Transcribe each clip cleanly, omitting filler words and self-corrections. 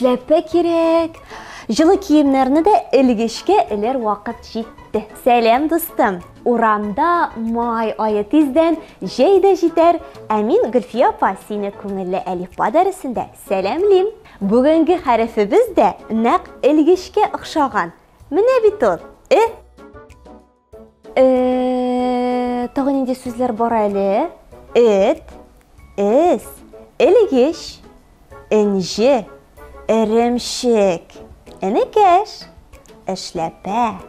Эшләпә кирәк. Җылы киемнәрне дә элгечкә элер вакыт җитте. Сәлам, дустым. Урамда май ае тиздән җәй дә җитәр. Ә мин, Гөлфия апа, сине күңелле әлифба дәресендә сәламлим. Бүгенге хәрефебез дә нәкъ элгечкә охшаган. Менә бит ул, э. Э, тагы нинди сүзләр бар әле? Эт, эс, элгеч, энҗе, эремчек, энекәш, эшләпә.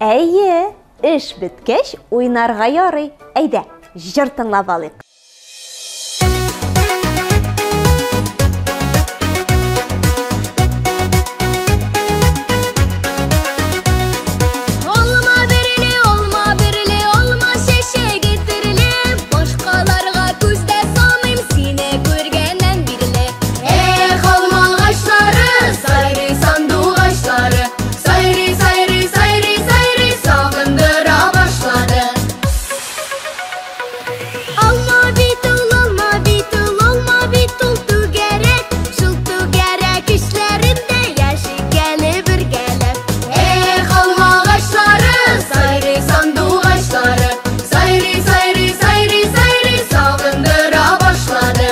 Әйе, эш беткәч уйнарга ярый. Әйдә, җыр тыңлап алыйк. Алма бит ул, алма бит ул, алма бит ул түгәрәк, Шул түгәрәк эчләрендә яшик әле бергәләп. Эх, алма агачлары, сайрый сандугачлары, Сайрый, сайрый, сайрый, сайрый, сагындыра башлады.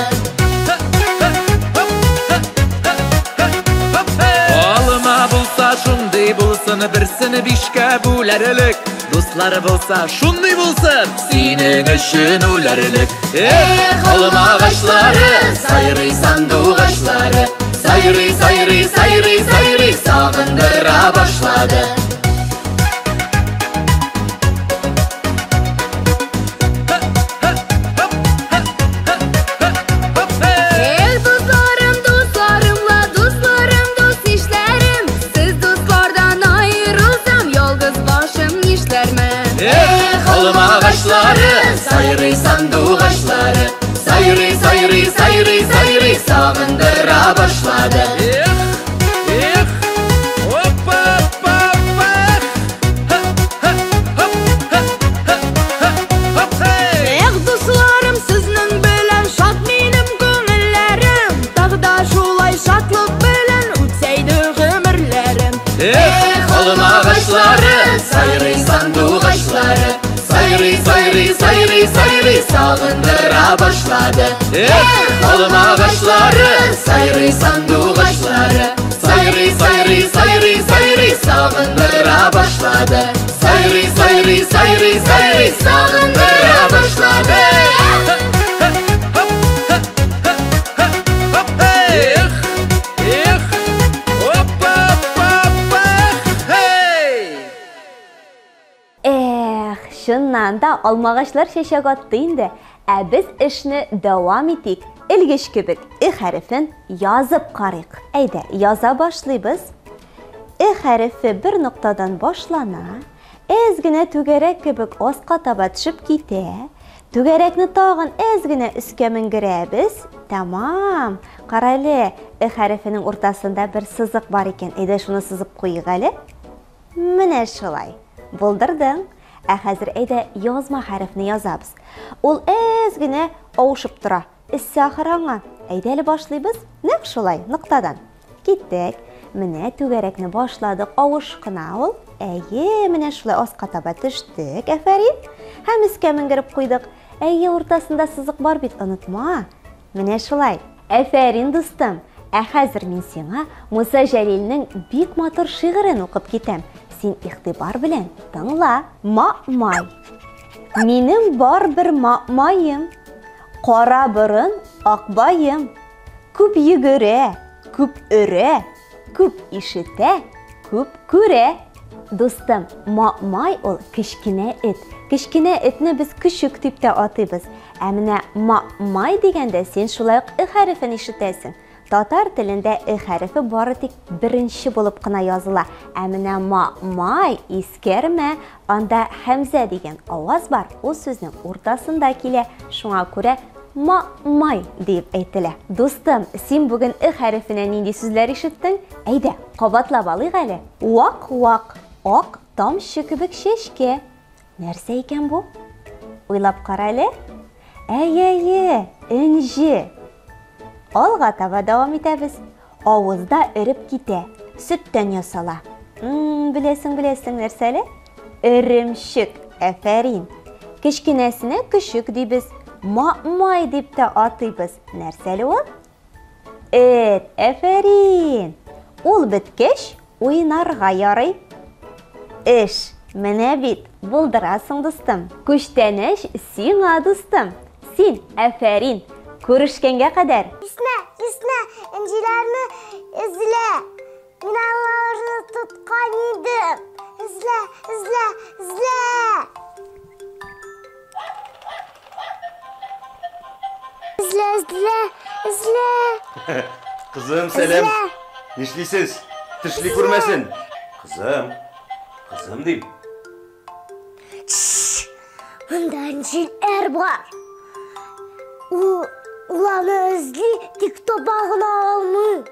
Алма булса шундый булсын, берсен бишкә бүләрлек. Дуслары булса шундый булсын, синең өчен үләрлек. Эх, алма агачлары, сайрый сандугачлары, Сайрый, сайрый, сайрый, сайрый, сагындыра башлады. Эх, дусларым, дусларым ла, дусларым, дус ишләрем, Сез дуслардан аерылсам, ялгыз башым нишләрмен? Эх, алма агачлары, сайрый сандугачлары, Сайрый, сайрый, сайрый, сайрый, сагындыра башлады. Эх, эх, опа, опа, опа, ха, ха, хоп, ха, ха, ха, хоп, хей! Эх, дусларым, сезнең белән шат минем күңелләрем, Тагы да шулай шатлык белән үтсәйде гомерләрем. Эх, алма агачлары, сайрый сандугачлары, Сайрый, сайрый, сайрый, сайрый, сагындыра башлады. Эх, алма агачлары, сайрый сандугачлары, Сайрый, сайрый, сайрый, сайрый, сагындыра башлады. Сайрый, сайрый, сайрый, сайрый, сагындыра башлады. Эх, эх, опа, опа, опа, хей! Эх, чыннан да алмагачлар чәчәк атты инде. Ә без эшне дәвам итик. Элгеч кебек э хәрефен язып карыйк. Әйдә, яза башлыйбыз. Э хәрефе бер ноктадан башлана, әз генә түгәрәк кебек аска таба төшеп китә. Түгәрәкне тагын әз генә өскә менгерәбез. Тәмам. Кара әле, э хәрефенең уртасында бер сызык бар икән. Әйдә, шуны сызып куйыйк әле. Менә шулай. Булдырдың. Ә хәзер әйдә язма хәрефне язабыз. Ул әз генә авышып тора. Эссе ахыр аңа. Әйдә әле башлыйбыз. Нәкъ шулай, ноктадан. Киттек. Менә түгәрәкне башладык. Авыш кына ул. Әйе, менә шулай аска таба төштек. Әфәрин. Һәм өскә менгереп куйдык. Әйе, уртасында сызык бар бит, онытма. Менә шулай. Әфәрин, дустым. Ә хәзер мин сиңа Муса Җәлилнең бик матур шигырен укып китәм. Син игътибар белән тыңла. Ма-май. Минем бар бер ма-маем. Кара борын, акбаем. Күп йөгерә, күп өрә, күп ишетә, күп күрә. Дустым, ма-май ул кечкенә эт. Кечкенә этне без көчек дип тә атыйбыз. Ә менә ма-май дигәндә син шулай ук э хәрефен ишетәсең. Татар телендә э хәрефе бары тик беренче булып кына языла. Ә менә ма-май искәрмә, анда хәмзә дигән аваз бар, ул сүзнең уртасында килә. Шуңа күрә ма-май диеп әйтелә. Дустым, син бүген э хәрефенә нинди сүзләр ишеттең? Әйдә, кабатлап алыйк әле. Вак-вак, ак тамчы кебек чәчкә. Нәрсә икән бу? Уйлап кара әле. Әй-әй-әй, энҗе. Алга таба дәвам итәбез. Авызда эреп китә, сөттән ясала. Беләсең, беләсең нәрсә әле? Эремчек. Әфәрин. Кечкенәсенә көчек дибез. Май дип тә атыйбыз. Нәрсә әле ул? Эт. Әфәрин. Ул беткәч, уйнарга ярый. Эш. Менә бит, булдырасың, дустым. Күчтәнәч сиңа, дустым. Син, әфәрин. Күрешкәнгә кадәр. Кисмә, кисмә, энҗеләрне эзлә. Мин аларны тоткан идем. Эзлә, эзлә, эзлә. Эзлә, эзлә, эзлә. Кызым, сәлам. Нишлисез? Тешли күрмәсен. Кызым, кызым дим. Монда энҗеләр бар. Ул, ул аны эзли, тик таба гына алмый.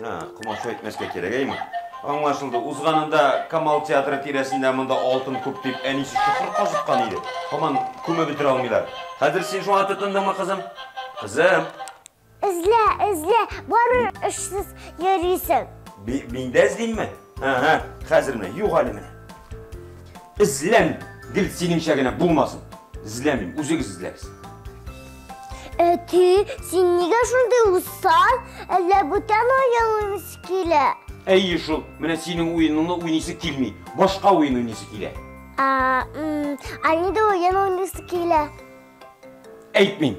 Һа, комачау итмәскә кирәк, әйме? Аңлашылды. Узганында Камал театры тирәсендә монда алтын күп дип әнисе чокыр казыткан иде. Һаман күмеп бетерә алмыйлар. Хәзер син шуңа тотындыңмы, кызым? Кызым! Эзлә, эзлә, барыбер эшсез йөрисең. Мин дә эзлимме? Ага, хәзер менә, юк әле менә. Эзләм, гел синеңчә генә булмасын. Эзләмим, үзегез эзләгез. Әти, син нигә шундый усал? Әллә бүтән уен уйныйсы килә? Әйе шул, менә синең уеныңны уйныйсы килми. Башка уен уйныйсы килә. А, а нинди уен уйныйсы килә? Әйтмим.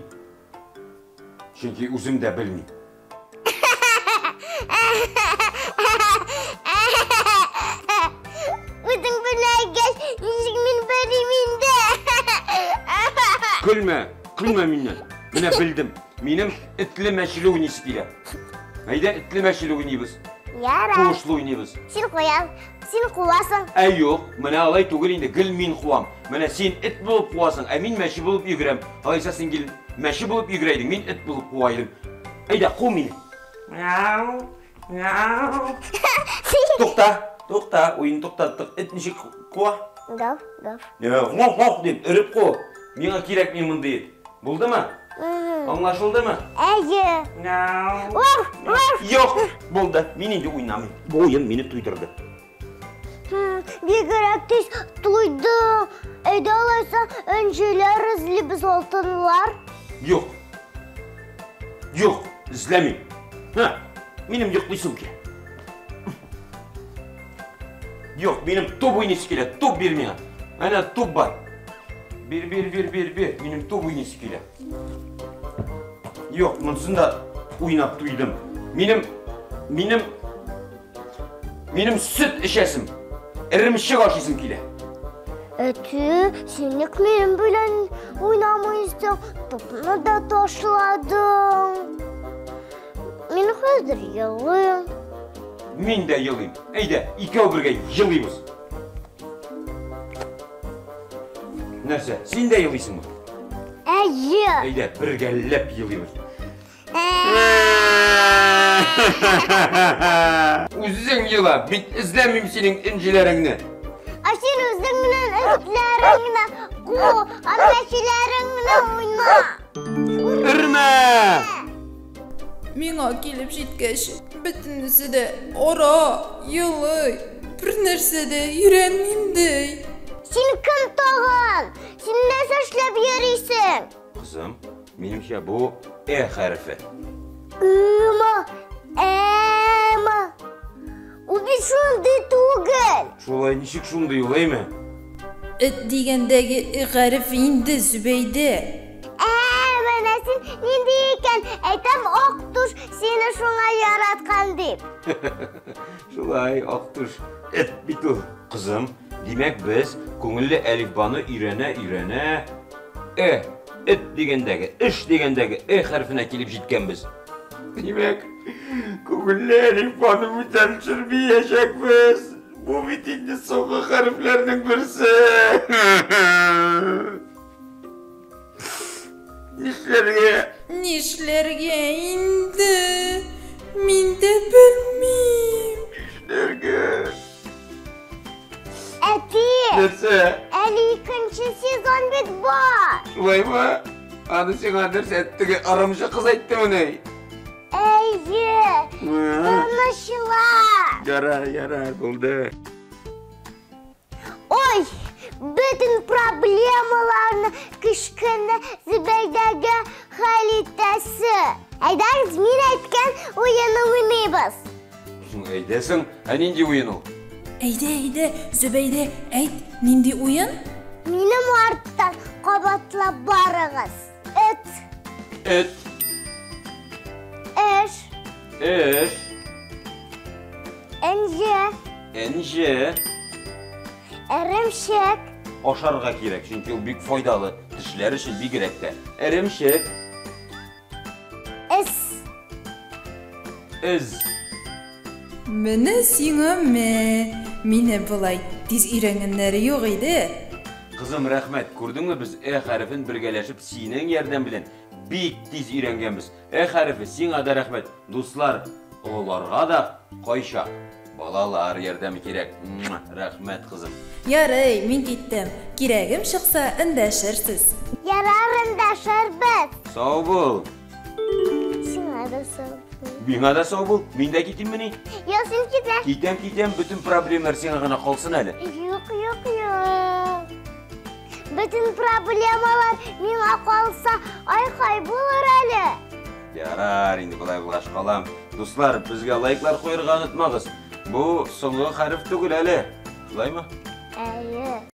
Чөнки үзем дә белмим. Үзең белмәгәч, ничек мин белим инде? Көлмә, көлмә миннән. Менә белдем. Минем этле мәчеле уйныйсы килә. Әйдә, этле мәчеле уйныйбыз. Ярар. Куышлы уйныйбыз. Син куян, син куасың. Ә юк, менә алай түгел инде, гел мин куам. Менә син эт булып куасың, ә мин мәче булып йөгерәм. Алайса син гел мәче булып йөгерә идең, мин эт булып куа идем. Әйдә, ку мине. Мяу, мяу. Тукта, тукта, уен туктаттык. Эт ничек куа? Гав, гав. Гав, гав дип өреп ку. Миңа кирәкми мондый эт. Булдымы? Аңлашылдымы? Әйе. Мяу. Вав, вав. Юк, булды. Мин инде уйнамыйм. Бу уен мине туйдырды. Бигрәк тиз туйдым. Әйдә алайса, энҗеләр эзлибез, алтынлар. Юк. Юк, эзләмим. Һа, минем йоклыйсым килә. Юк, минем туп уйныйсы килә. Туп бир миңа. Әнә туп бар. Бир, бир, бир, бир, бир. Минем туп уйныйсы килә. Юк, монысын да уйнап туйдым. Минем, минем, минем сөт эчәсем, эремчек ашыйсым килә. Әти, син ник минем белән уйнамыйсың? Тупны да ташладың. Мин хәзер елыйм. Мин дә елыйм. Әйдә, икәү бергә елыйбыз. Нәрсә, син дә елыйсыңмы? Әйе. Әйдә, бергәләп елыйбыз. Үзең ела, бит эзләмим синең энҗеләреңне. Ә син үзең белән этләреңне ку, мәчеләреңне уйна. Өрмә! Миңа килеп җиткәч, бөтенесе дә ара, елый, бер нәрсә дә өйрәнмим ди. Син кем тагын? Син нәрсә эшләп йөрисең? Кызым, минемчә бу Э хәрефе. Ыма, әма. Ул бит шундый түгел. Шулай ничек шундый ул, әйме? Эт дигәндәге э хәрефе инде, Зөбәйдә. Ә, менә син нинди икән? Әйтәм, Актуш сине шуңа яраткан дип. Шулай, Актуш эт бит ул. Кызым, димәк, без күңелле әлифбаны өйрәнә-өйрәнә э, эт дигәндәге, эш дигәндәге э хәрефенә килеп җиткәнбез. Димәк, күңелле әлифбаны бүтән төшермәячәкбез. Бу бит инде соңгы хәрефләрнең берсе. Нишләргә? Нишләргә инде? Мин дә белмим. Нишләргә? Әти! Нәрсә? Әле икенче сезон бит бар. Шулаймы? Аны сиңа нәрсә, теге ырымчы кыз әйттемени? Тынычлан. Ярар, ярар, булды. Ой, бөтен проблемаларны кечкенә Зөбәйдәгә хәл итәсе. Әйдәгез, мин әйткән уенны уйныйбыз. Соң әйдәсең, ә нинди уен ул? Әйдә, әйдә, Зөбәйдә, әйт, нинди уен? Минем арттан кабатлап барыгыз. Эт. Эт. Эш. Эш. Энҗе. Энҗе. Эремчек. Ашарга кирәк, чөнки ул бик файдалы. Тешләр өчен бигрәк тә. Эремчек. Эз. Эз. Менә сиңа мә. Мине болай тиз өйрәнгәннәре юк иде. Кызым, рәхмәт. Күрдеңме, без э хәрефен бергәләшеп синең ярдәм белән бик тиз өйрәнгәнбез. Э хәрефе, сиңа да рәхмәт. Дуслар, олыларга да кайчак балалар ярдәме кирәк. Рәхмәт, кызым. Ярый, мин киттем. Кирәгем чыкса, эндәшерсез. Ярар, эндәшербез. Сау бул. Сиңа да сау бул. Миңа да сау бул. Мин дә китиммени? Юк, син китә. Китәм, китәм, бөтен проблемалар сиңа гына калсын әле. Юк, юк, юк. Бөтен проблемалар миңа калса, ай-хай булыр әле. Ярар, инде болай булгач калам. Дуслар, безгә лайклар куярга онытмагыз. Бу соңгы хәреф түгел әле. Шулаймы? Әйе.